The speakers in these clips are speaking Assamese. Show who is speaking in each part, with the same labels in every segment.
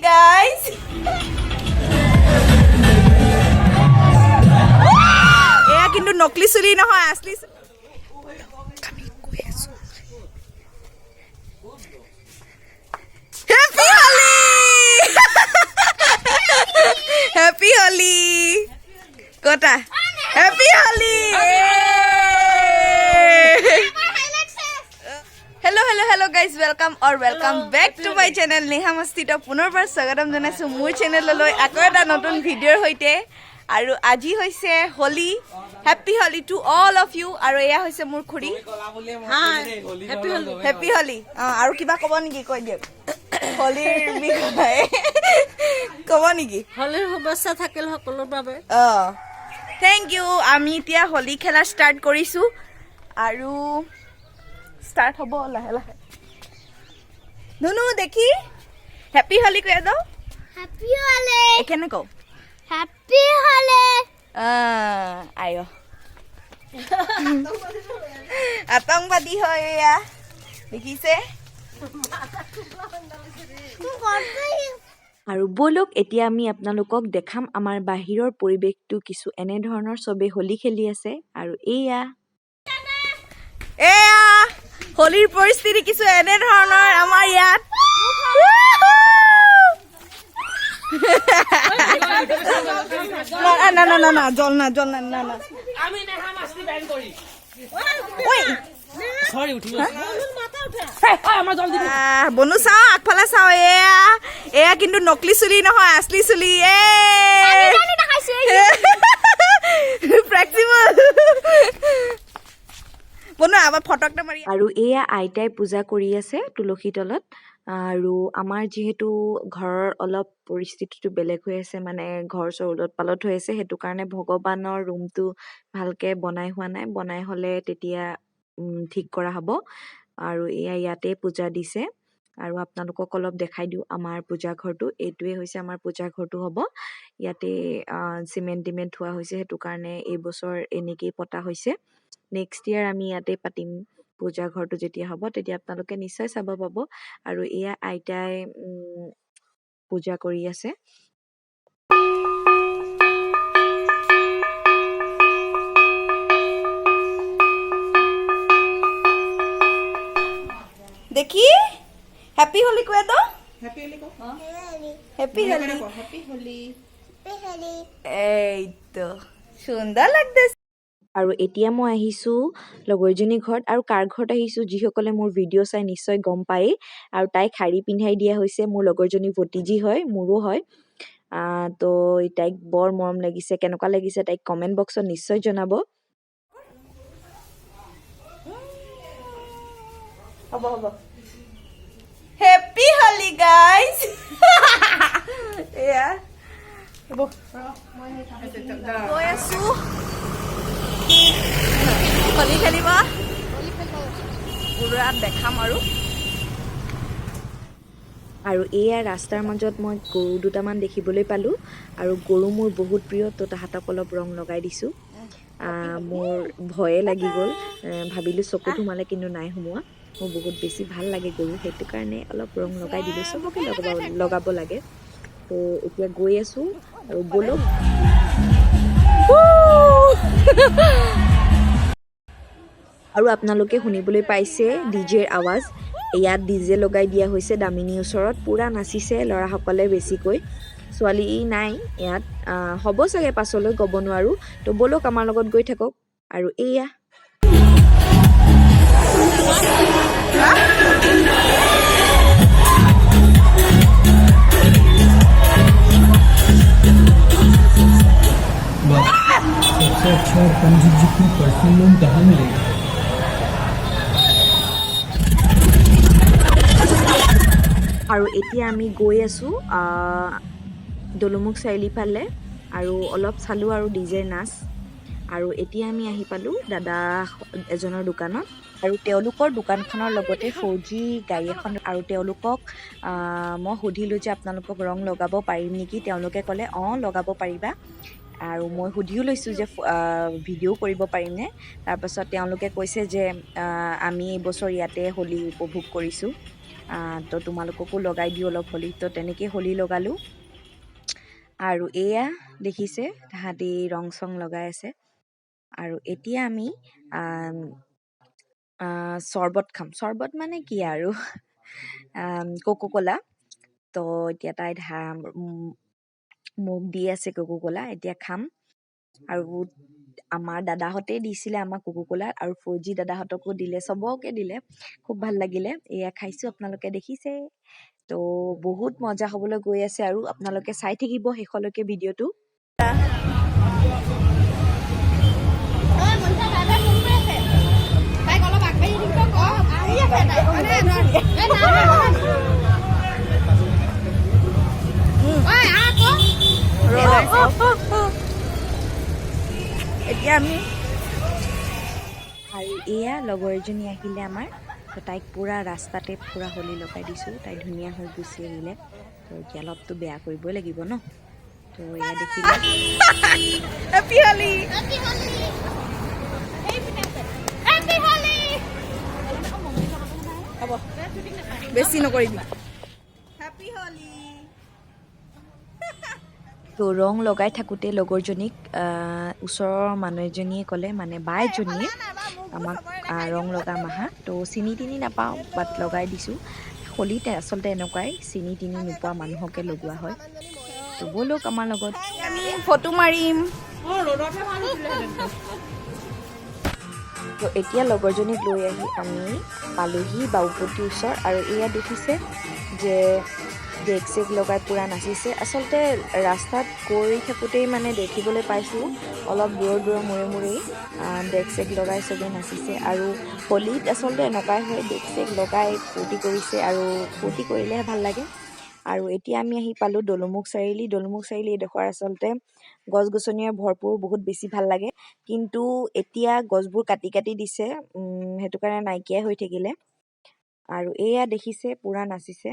Speaker 1: গাইজ। এয়া কিন্তু নকলি চুলি নহয়, আচলি চুলি। আমি গৈ আছো। Happy Holi, happy Holi. ক'তা happy Holi. Hello, hello, hello guys, welcome or welcome back to my channel Neha মস্তিত। পুনৰবাৰ স্বাগতম জনাইছোঁ মোৰ চেনেললৈ আকৌ এটা নতুন ভিডিঅ'ৰ সৈতে। আৰু আজি হৈছে Holi. Happy Holi to all of you. আৰু এয়া হৈছে মোৰ খুৰী। হেপী হোলী। অঁ, আৰু কিবা ক'ব নেকি? কৈ দিয়ক, হোলীৰ বিষয়ে ক'ব নেকি?
Speaker 2: হোলীৰ শুভেচ্ছা থাকিল সকলোৰ বাবে।
Speaker 1: অঁ, thank U. আমি এতিয়া হোলী খেলা ষ্টাৰ্ট কৰিছোঁ আৰু ষ্টাৰ্ট হ'ব লাহে লাহে। ধুনু, দেখি হেপী হোলী কৈ যাওঁ।
Speaker 3: হ্যাপি হোলি।
Speaker 1: এখানে কওঁ।
Speaker 3: হ্যাপি হোলি।
Speaker 1: আয়, আতংবাদী হয় এয়া, দেখিছে।
Speaker 4: আৰু ব'লক, এতিয়া আমি আপোনালোকক দেখাম আমাৰ বাহিৰৰ পৰিৱেশটো কিছু এনেধৰণৰ। চবেই হোলী খেলি আছে আৰু এয়া
Speaker 1: এয়া হোলীৰ পৰিস্থিতি কিছু এনেধৰণৰ আমাৰ ইয়াত। না না না না না, জল না, জল না, না না।
Speaker 5: আমি নেহা মাছলি ব্যান করি।
Speaker 1: ঐ।
Speaker 5: সরি, উঠি আমাৰ জল দিবি।
Speaker 1: আহ, বনু, চাওঁ, আগফালে চাওঁ। এয়া এয়া কিন্তু নকলি চুলি নহয়, আচলি চুলি। এ ফ্লেক্সিবল বনু, আমাৰ ফটো এটা মাৰি।
Speaker 4: আৰু এয়া আইতাই পূজা কৰি আছে তুলসী তলত। আৰু আমাৰ যিহেতু ঘৰৰ অলপ পৰিস্থিতিটো বেলেগ হৈ আছে, মানে ঘৰ চৰ ওলট পালট হৈ আছে, সেইটো কাৰণে ভগৱানৰ ৰুমটো ভালকৈ বনাই হোৱা নাই। বনাই হ'লে তেতিয়া ঠিক কৰা হ'ব। আৰু এয়া ইয়াতে পূজা দিছে। আৰু আপোনালোকক অলপ দেখাই দিওঁ আমাৰ পূজা ঘৰটো। এইটোৱে হৈছে আমাৰ পূজা ঘৰটো হ'ব। ইয়াতে চিমেণ্ট টিমেণ্ট থোৱা হৈছে, সেইটো কাৰণে এইবছৰ এনেকেই পতা হৈছে। নেক্সট ইয়েৰ আমি ইয়াতে পাতিম। পূজা ঘৰটো যেতিয়া হ'ব, তেতিয়া আপোনালোকে নিশ্চয় চাব পাব। আৰু এয়া আইতাই পূজা কৰি আছে।
Speaker 1: দেখি হেপী হোলী কৈ দো। হেপী হোলী।
Speaker 3: হ্যাপি হোলি।
Speaker 1: এই তো সুন্দৰ লাগতেছে।
Speaker 4: আৰু এতিয়া মই আহিছোঁ লগৰজনীৰ ঘৰত। আৰু কাৰ ঘৰত আহিছোঁ, যিসকলে মোৰ ভিডিঅ' চাই নিশ্চয় গম পায়েই। আৰু তাইক শাৰী পিন্ধাই দিয়া হৈছে। মোৰ লগৰজনী ভতিজী হয়, মোৰো হয়। তো তাইক বৰ মৰম লাগিছে। কেনেকুৱা লাগিছে তাইক কমেণ্ট বক্সত নিশ্চয় জনাব।
Speaker 1: হ'ব হ'ব। Happy Holi guys. এয়া হ'ব, গৈ আছো হোলী খেলিব। পুৰা দেখাম আৰু।
Speaker 4: আৰু এয়া ৰাস্তাৰ মাজত মই গৰু দুটামান দেখিবলৈ পালোঁ। আৰু গৰু মোৰ বহুত প্ৰিয়, তো তাহাঁতক অলপ ৰং লগাই দিছোঁ। মোৰ ভয়ে লাগি গ'ল, ভাবিলোঁ চকুত সোমালে, কিন্তু নাই সোমোৱা। মোৰ বহুত বেছি ভাল লাগে গৰু, সেইটো কাৰণে অলপ ৰং লগাই দিলোঁ। চবকে লগাব লগাব লাগে। তো এতিয়া গৈ আছোঁ আৰু ব'লক। আৰু আপোনালোকে শুনিবলৈ পাইছে ডিজেৰ আৱাজ। ইয়াত ডিজে লগাই দিয়া হৈছে দামিনীৰ ওচৰত। পূৰা নাচিছে ল'ৰাসকলে বেছিকৈ, ছোৱালী নাই ইয়াত। হ'ব চাগে পাছলৈ, ক'ব নোৱাৰোঁ। তো ব'লক, আমাৰ লগত গৈ থাকক। আৰু এয়া
Speaker 6: सबसे अच्छा और कम झुकझुक में पर्सनल लोन कहाँ मिलेगा?
Speaker 4: আৰু এতিয়া আমি গৈ আছোঁ দলুমুখ চাৰিআলি ফালে। আৰু অলপ চালোঁ আৰু ডিজেৰ নাচ। আৰু এতিয়া আমি আহি পালোঁ দাদা এজনৰ দোকানত। আৰু তেওঁলোকৰ দোকানখনৰ লগতে 4G গাড়ী এখন। আৰু তেওঁলোকক মই সুধিলোঁ যে আপোনালোকক ৰং লগাব পাৰিম নেকি? তেওঁলোকে ক'লে, অঁ, লগাব পাৰিবা। আৰু মই সুধিও লৈছোঁ যে ভিডিঅ' কৰিব পাৰিমনে? তাৰপাছত তেওঁলোকে কৈছে যে আমি এইবছৰ ইয়াতে হোলী উপভোগ কৰিছোঁ। তো তোমালোককো লগাই দিওঁ অলপ হোলী। তো তেনেকেই হোলী লগালোঁ। আৰু এয়া দেখিছে তাহাঁতি ৰং চং লগাই আছে। আৰু এতিয়া আমি চৰ্বত খাম। চৰ্বত মানে কি আৰু, কোকো ক'লা। তো এতিয়া তাই মোক দি আছে কোকো ক'লা, এতিয়া খাম। আৰু আমাৰ দাদাহঁতে দিছিলে আমাক কোকো ক'লা, আৰু ফৌজি দাদাহঁতকো দিলে, চবকে দিলে, খুব ভাল লাগিলে। এয়া খাইছোঁ, আপোনালোকে দেখিছে। তো বহুত মজা হ'বলৈ গৈ আছে আৰু আপোনালোকে চাই থাকিব শেষলৈকে ভিডিঅ'টো।
Speaker 1: এতিয়া আমি
Speaker 4: আৰু এয়া লগৰ এজনী আহিলে আমাৰ, তো তাইক পূৰা ৰাস্তাতে পূৰা হোলী লগাই দিছোঁ, তাই ধুনীয়া হৈ গুচি আহিলে। তো এতিয়া অলপতো বেয়া কৰিবই লাগিব ন। তো এয়া দেখিলে
Speaker 1: হেপী হোলী। হ'ব, বেছি নকৰিবি। হেপী হোলী।
Speaker 4: তো ৰং লগাই থাকোঁতে লগৰজনীক ওচৰৰ মানুহ এজনীয়ে ক'লে, মানে বা এজনীয়ে আমাক ৰং লগাম আহা। তো চিনি তিনি নাপাওঁ, বাট লগাই দিছোঁ। হোলীতে আচলতে এনেকুৱাই, চিনি তিনি নোপোৱা মানুহকে লগোৱা হয়। তো ব'লক আমাৰ লগত।
Speaker 1: আমি ফটো মাৰিম।
Speaker 4: তো এতিয়া লগৰজনীক লৈ আহি আমি পালোহি বাবুপতিৰ ওচৰ। আৰু এয়া দেখিছে যে ডেক চেক লগাই পূৰা নাচিছে। আচলতে ৰাস্তাত গৈ থাকোঁতেই মানে দেখিবলৈ পাইছোঁ অলপ দূৰৰ দূৰৰ মূৰে মূৰেই ডেক চেক লগাই চবেই নাচিছে। আৰু হোলীত আচলতে এনেকুৱাই হয়, ডেক চেক লগাই ফূৰ্তি কৰিছে আৰু ফূৰ্তি কৰিলেহে ভাল লাগে। আৰু এতিয়া আমি আহি পালোঁ দলুমুখ চাৰিআলি। দলুমুখ চাৰিআলি এইডোখৰ আচলতে গছ গছনিৰে ভৰপূৰ, বহুত বেছি ভাল লাগে। কিন্তু এতিয়া গছবোৰ কাটি কাটি দিছে, সেইটো কাৰণে নাইকিয়াই হৈ থাকিলে। আৰু এয়া দেখিছে পূৰা নাচিছে।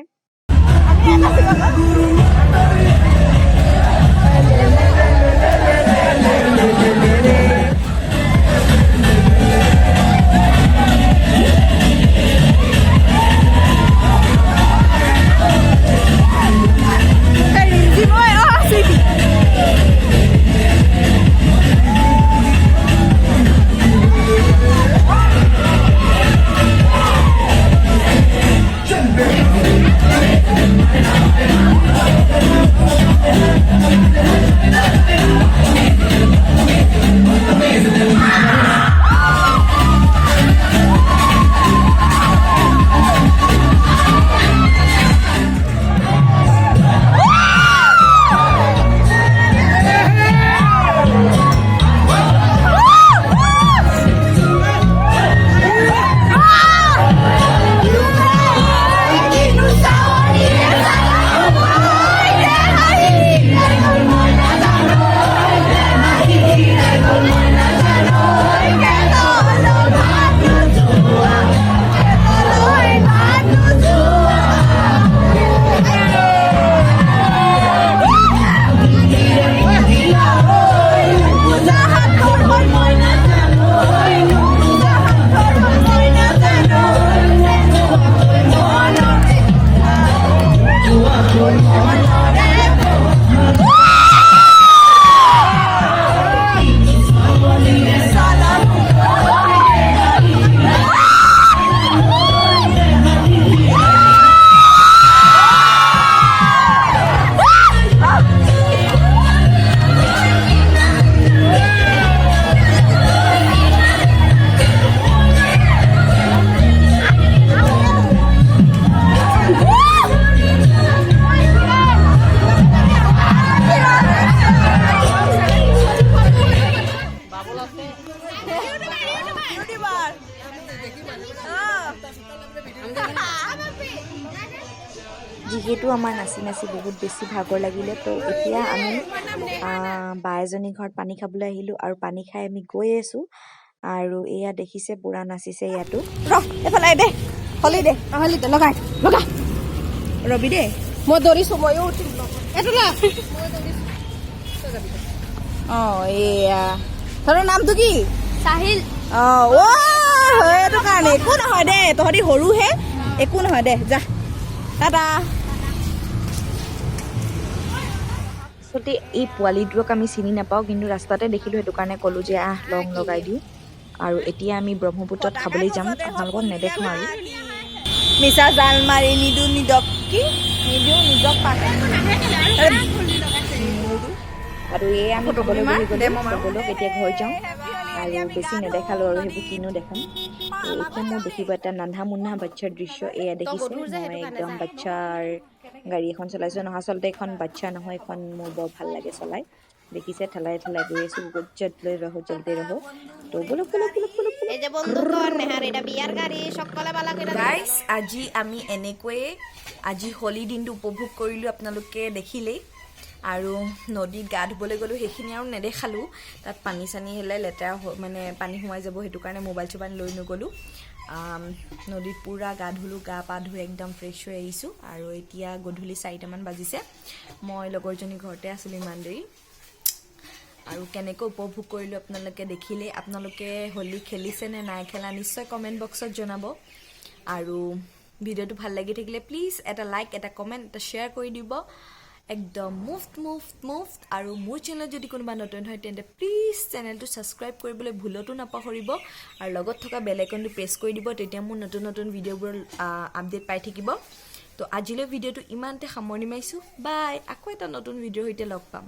Speaker 4: যিহেতু আমাৰ নাচি নাচি বহুত বেছি ভাগৰ লাগিলে, তো এতিয়া আমি বা এজনীৰ ঘৰত পানী খাবলৈ আহিলোঁ আৰু পানী খাই আমি গৈ আছোঁ। আৰু এয়া দেখিছে পূৰা নাচিছে ইয়াতো।
Speaker 1: ৰ, এইফালে দে, হলি দে,
Speaker 2: হলি দে, লগাই লগা।
Speaker 1: ৰবি দে,
Speaker 2: মই দৌৰিছো, ময়ো উঠিম। এইটো ল।
Speaker 1: অঁ, এয়া তহঁতৰ নামটো কি?
Speaker 3: চাহিল।
Speaker 1: অঁ, অ' সেইটো কাৰণে একো নহয় দে, তহঁতি সৰুহে, একো নহয় দে, যা। টাটা।
Speaker 4: আচলতে এই পোৱালিটোক আমি চিনি নাপাওঁ, কিন্তু ৰাস্তাতে দেখিলোঁ, সেইটো কাৰণে ক'লোঁ যে আহ, ৰং লগাই দিওঁ। আৰু এতিয়া আমি ব্ৰহ্মপুত্ৰত খাবলৈ যাম। আপোনালোকক নেদেখাওঁ আৰু।
Speaker 1: মিছা জাল মাৰি নিদো নিদক কি নিদিওঁ নিজক পাতে।
Speaker 4: আৰু এই আমি
Speaker 1: ফটো
Speaker 4: খাবলৈ
Speaker 1: মাৰ,
Speaker 4: বহি গ'লো।
Speaker 1: দে মই মাৰোঁ।
Speaker 4: তো ব'লক, এতিয়া ঘৰ যাওঁ আৰু বেছি নেদেখালোঁ আৰু সেইবোৰ কিনো দেখাম। তো এতিয়া মোৰ দেখিব এটা নান্ধা মুন্না বাচ্ছাৰ দৃশ্য। এয়া দেখিছে, মই একদম বাচ্ছাৰ গাড়ী এখন চলাইছোঁ। নহয়, আচলতে এখন বাচ্ছা নহয়, এখন মোৰ বৰ ভাল লাগে চলাই। দেখিছে, ঠেলাই ঠেলাই গৈ আছোঁ। चलते रहो, चलते रहो। তো ব'লক, ব'লক, ব'লক, ব'লক, ব'লক।
Speaker 2: এই যে বন্ধুগণ, নেহার এটা বিয়ার গাড়ি, সকলে বালা করে।
Speaker 1: গাইজ, আজি আমি এনেকৈয়ে আজি হোলী দিনটো উপভোগ কৰিলোঁ, আপোনালোকে দেখিলেই। আৰু নদীত গা ধুবলৈ গ'লোঁ, সেইখিনি আৰু নেদেখালোঁ। তাত পানী চানী হ'লে লেতেৰা হৈ মানে পানী সোমাই যাব, সেইটো কাৰণে মোবাইল চোবাইল লৈ নগ'লোঁ। নদীত পূৰা গা ধুলোঁ, গা পা ধুই একদম ফ্ৰেছ হৈ আহিছোঁ। আৰু এতিয়া গধূলি 4টামান বাজিছে। মই লগৰজনীৰ ঘৰতে আছিলোঁ ইমান দেৰি। আৰু কেনেকৈ উপভোগ কৰিলোঁ আপোনালোকে দেখিলেই। আপোনালোকে হোলী খেলিছে নে নাই খেলা, নিশ্চয় কমেণ্ট বক্সত জনাব। আৰু ভিডিঅ'টো ভাল লাগি থাকিলে প্লিজ এটা লাইক, এটা কমেণ্ট, এটা শ্বেয়াৰ কৰি দিব একদম মুফ্ত মুফ্ত মুফ্ত। আৰু মোৰ চেনেলত যদি কোনোবা নতুন হয়, তেন্তে প্লিজ চেনেলটো ছাবস্ক্ৰাইব কৰিবলৈ ভুলতো নাপাহৰিব আৰু লগত থকা বেল আইকনটো প্ৰেছ কৰি দিব। তেতিয়া মোৰ নতুন নতুন ভিডিঅ'বোৰৰ আপডেট পাই থাকিব। তো আজিলৈ ভিডিঅ'টো ইমানতে সামৰণি মাৰিছোঁ। বাই, আকৌ এটা নতুন ভিডিঅ'ৰ সৈতে লগ পাম।